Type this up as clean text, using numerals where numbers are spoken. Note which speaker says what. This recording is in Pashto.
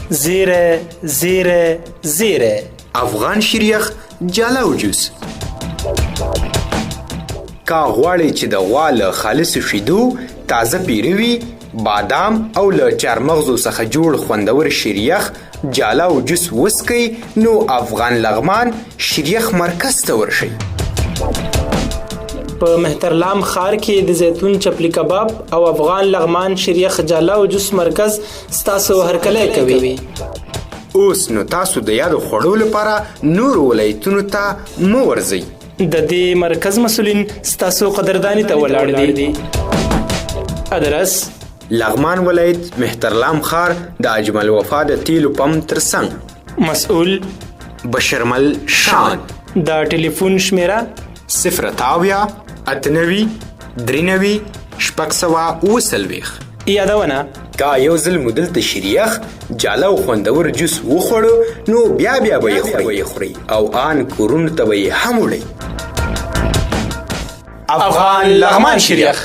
Speaker 1: زیره زیره زیره.
Speaker 2: افغان شیریخ جاله او جوس. که غواړئ چې د غوا له خالصو شیدو، تازه پیروي، بادام او له چارمغزو څخه جوړ خوندور شیریخ، جاله او جوس وڅکئ، نو افغان لغمان شیریخ مرکز ته ورشئ.
Speaker 1: په مهترلام ښار کې د زیتون چپلی کباب او افغان لغمان شیریخ جاله او جوس مرکز ستاسو هرکلی کوي.
Speaker 2: اوس نو تاسو د یادو خوړو لپاره نورو ولایتونو ته مه ورځئ.
Speaker 1: د دې مرکز مسولین ستاسو قدردانی ته ولاړ دي. ادرس:
Speaker 2: لغمان ولایت، مهترلام ښار، د اجمل وفا د تیلو پمپ ترڅنګ.
Speaker 1: مسؤل:
Speaker 2: بشرمل شان.
Speaker 1: د ټلیفون شمیره:
Speaker 2: 078 98 93 647.
Speaker 1: یادونه:
Speaker 2: که یو ځل مو دلته شیریخ، جاله او خوندور جوس وخوړو، نو بیا بیا به یې خورئ او آن کورونو ته به یې هم وړئ.
Speaker 1: افغان لغمان شیریخ.